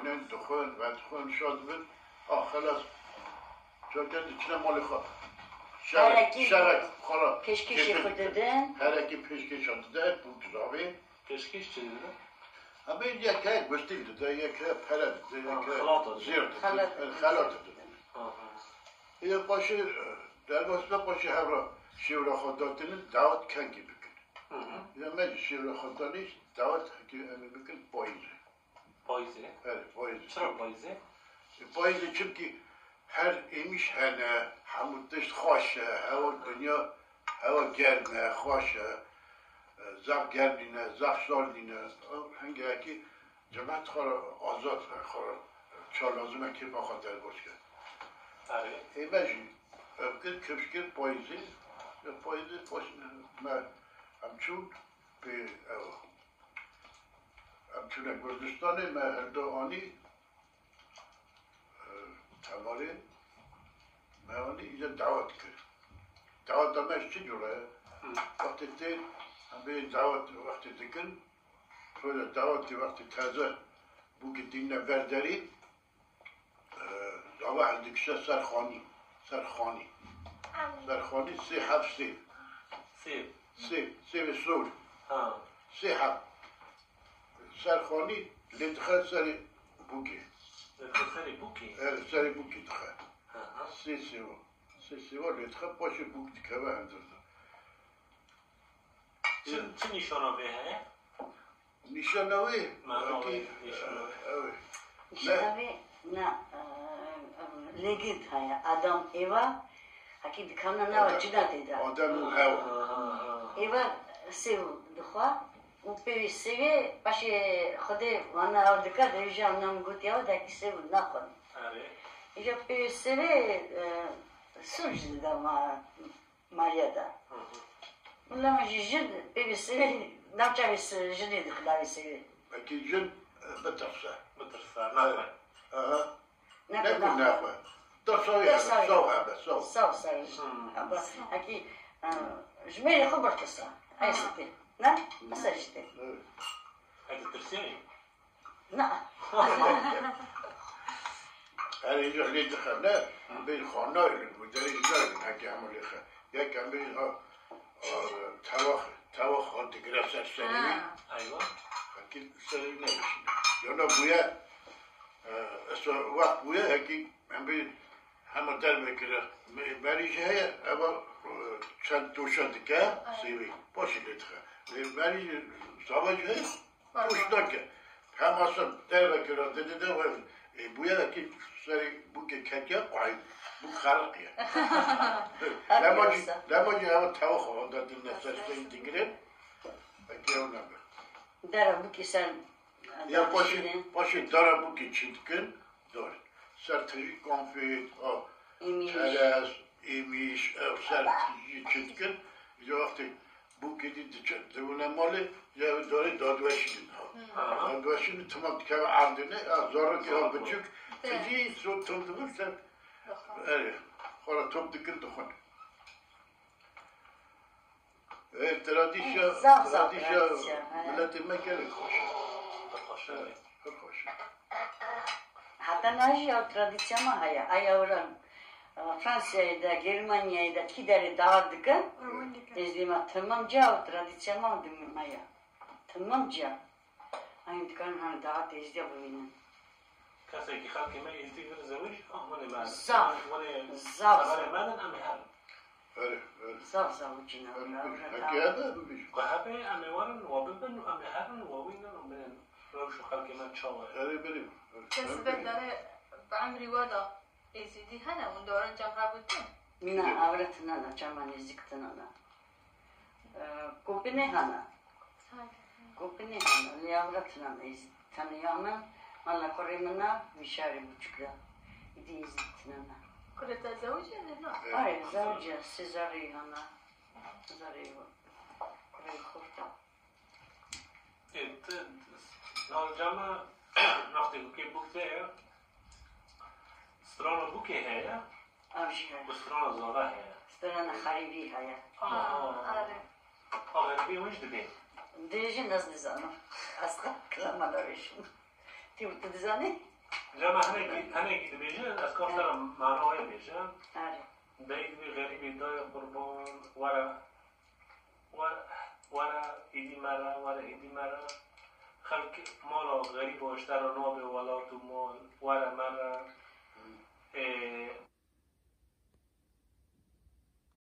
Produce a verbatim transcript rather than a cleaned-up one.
Dixwin, vedixwin, şa dibin. A, xelas. Çakan diçine malê xwe. Şerek, Herekî şerek, xwe re pêşkêşê kêfê xwe didin. Herekî pêşkêşa dide, pûk zavê. Pêşkêş çi dide? Em ê yeke gustîl dide, yeke pere dide, Ha, yeke xelata dide. Zêr dide, Xelat. Xelata dide. Ha, ha. Ê paşê, e, derbas be paşê hev re şêwra xwe datinin, dawet kengî bikin. Hı hı. Ya me jî şêwra xwe danî, dawet hekî em ê bikin payîzê. Payîzê? Erê, payîzê. Çira payîzê? E, payîzê çimkî her êmîş hene, hemû tişt xweş e, hewa dinya, hewa germ e, xweş e, e, zaf germ nîne, zaf sar nîne. Hingekî Cemat xwe re azad be, xwe re ça lazim e kêfa xwe derbas ke. Erê. Ê me jî ev kir, kifş kir payîzê, ya payîzê paş me em çûn pê ew. Em çûne Kurdistanê, me hilda anî, e, tevarê, me anî îca dawet kir. Daweta me ji çi cure ye? Hı. Wextê tê, em bê dawet wextê dikin, Şöyle dawetê wextê teze bûkê tîne ber derî, e, zava hildikişe ser xanî, ser xanî. Ser xanî sê heb sêv. Sêv. Sêv, sêvê sor. Ha. Sê heb. Ser xanî lê dixe serê bûkê. Lê dixe serê bûkê? Evet, serê bûkê dixe. Ha, ha. Sê sêva. Sê sêva lê dixe, paşê bûk dikeve hundir de. Çi, çi nîşana vê heye? Nîşana wê? Mana wê, nîşana wê. Ew ê. Nîşana wê, na, e, e, legend heye. Adam Eva, hekî dikana nava cina tê de. Adam û Hewa. Ha, ha, ha. Eva sêv dixwe û pê wî sêvê paşê Xwedê wana ew dike, dibêje, em nam gotiye ew, dekî sêv naxwin. Erê. Îja pê wî sêvê, e, sûc dide ma. Mariya de. Hı hı. Lema jî jin pê wî sêvê, navça wî se-, jinê dixin navê sêvê. Belkî jin, e, bitirse. Bitirse, naxwe. Aha. Ne ku naxwe. Tirsa wî hebe, saw hebe, saw. Saw, saw. Hmm. Ama, hekî, e, ji mêrê xwe birtirse. Ay sitê. Ne? Mesela işte. Evet. Hadi tirsê. Na. Erê, îca lê dixe, ne? Bê xwe nayrin, bi derê nayrin, heke hemû lê xe. Yek em bê ha, a, tewax, tewax xwe digire ser serê wî. Ha. Eywa. Hekî serê wî nebişîne. Yana bûye, e, eso wext bûye, hekî em bê Hema derve kire. Me-, merî jî heye, eva, e, çend doşa dike, sêvê, paşê lê dixe. Lê merî jî zava jî heye, doş nake. Hema ser derve kire, dide de we, e, bûye ki serê bûkê ketiye, qayî, bûk xeriqiye. Lema jî, lema jî eva tewa xwe da dine ser serî digire. Eke ew nebe. Dera bûkê ser Ya paşê, paşê dara bûkê çi dikin? Dor. Ser tijî konfet, a, Îmîş. Çerez, îmîş, ew ser tijî çi dikin? Ya wextê bûkê dî diçe, dibûne malê, ya wê darê dadweşînin ha. Hmm. Dadweşînin timam dikeve erdê ne, ya zarokê ha biçûk, tijî so tom dibin ser, erê, xwe re top dikin dixwin. Ê, tradisya, zaf, zaf tradisya, tradisya, he. Miletê me gelek xweş e. Pir xweş e. Pir xweş e. Heta niha jî ew tradisya me heye. Eya wira, e, Fransayê de, Germanyayê de kî derê dawa dikin, Rûn dikin. Êzdî me temam ciya ew tradisya me dimî me ye. Temam ciya. Em dikarin hene dawa têjdiya bibînin. Kesekî xelkê me êzdî vir zewij, ah, hûn ê me. Zaf, zaf. Hûn ê xeberê me din, em ê herin. Erê, erê. Zaf, zaf û cîna. Erê, erê, heke hebe bibî. Ku hebe em ê werin, we bibin û em ê herin, we wînin û binin. Rewş û xelkê me çawa ye? Erê, berê. Kes bi derê bi emrî we de. Êzidî hene, hûn doran cem hebûtin? Na, awre tune ne, cema nêzîk tune ne. Ee, Kopinê hene. Kopinê hene, lê awre tune ne, Êzîd. Tenya min, mala kurê min ne, vî şarê bûçik de. Îdî Êzîd tune ne. Kurê te zewicê ne, na? Arê, zewicê, sê zerrî hene. Zerrî kurê xurt e. Ê, ti, navca me, wextê ku kê bûk tê ye, strana bûkê heye, Ev jî heye. Bi strana zara heye. Strana xerîbî heye. Aa. Aa, erê. A xerîbî hûn jî dibê? Dibêjin ez nizanim. Ez kilama navêjim. Tî û tu dizanî? Lema hinekî, hinekî dibêjin, ez ka te re mana wê bêjim. Erê. Dayî dibê xerîbê dayê qurban, were, were, were îdî me re, were îdî me re. Xelk mala xerîba ji te re nabê welat û mal, were me re,